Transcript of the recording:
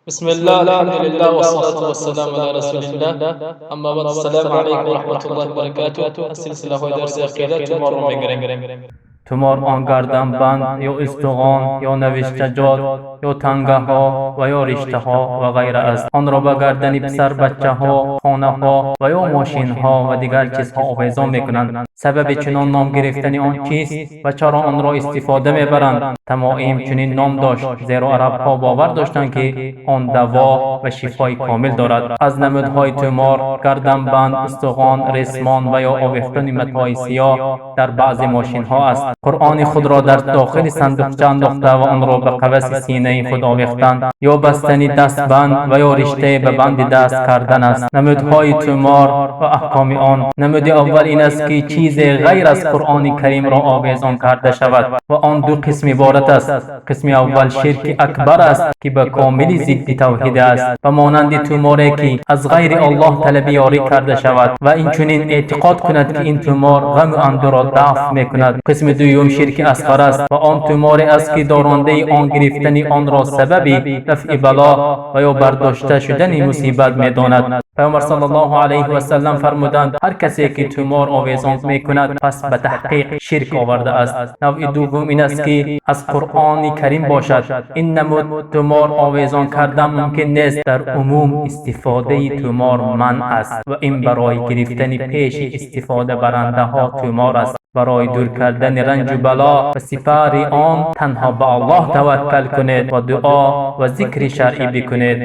بسم الله، الحمد لله، والصلاة والسلام على رسول الله، أما بعد، السلام عليكم ورحمة الله وبركاته. Аз силсилаҳои дарси ақида туморро мегирем. Тумор он гарданбанд ё устухон ё навиштаҷот ё тангаҳо ва ё риштаҳо ва ғайра аст. Онро ба гардани писарбачаҳо, хонаҳо ва ё мошинҳо ва дигар чизҳо овезон мекунанд. Сабаби чунон ном гирифтани он чист ва чаро онро истифода мебаранд? Тамоим чунин ном дошт, зеро арабҳо бовар доштанд, ки он даво ва шифои комил дорад. Аз намудҳои тумор гарданбанд, устухон, ресмон ва ё овехтани матои сиёҳ дар баъзе мошинҳо аст. Қуръони худро дар дохили сандуқча андохта ва онро ба қафаси синаи худ овехтан ё бастани дастбанд ва ё риштае ба банди даст кардан аст. Намудҳои тумор ва аҳкоми он. Намуди аввал ин аст, ки чизе ғайр аз Қуръони Каримро овезон карда шавад ва он ду қисм иборат аст. Қисми аввал ширки акбар аст, ки ба комили зидди тавҳид аст, ба монанди туморе, ки аз ғайри Аллоҳ талаби ёрӣ карда шавад ва инчунин эътиқод кунад, ки ин тумор ғаму андӯҳро дафъ мекунад. Қисми дуюм ширки асғар аст ва он туморе аст, ки дорандаи он гирифтани онро сабаби дафъи бало ва ё бардошта шудани мусибат медонад. Паёмбар саллаллоҳу алайҳи васаллам фармуданд: «Ҳар касе ки тумор овезон мекунад, пас ба таҳқиқ ширк овардааст». Навъи дуввум ин аст, ки аз Қуръони Карим бошад. Ин намуд тумор овезон кардан мумкин нест. Дар умум истифодаи тумор манъ аст ва ин барои гирифтани пеши истифодабарандаҳо тумор аст. Барои дур кардани ранҷу бало ва сипари он танҳо ба Аллоҳ таваккал кунед ва дуо ва зикри шаръӣ бикунед.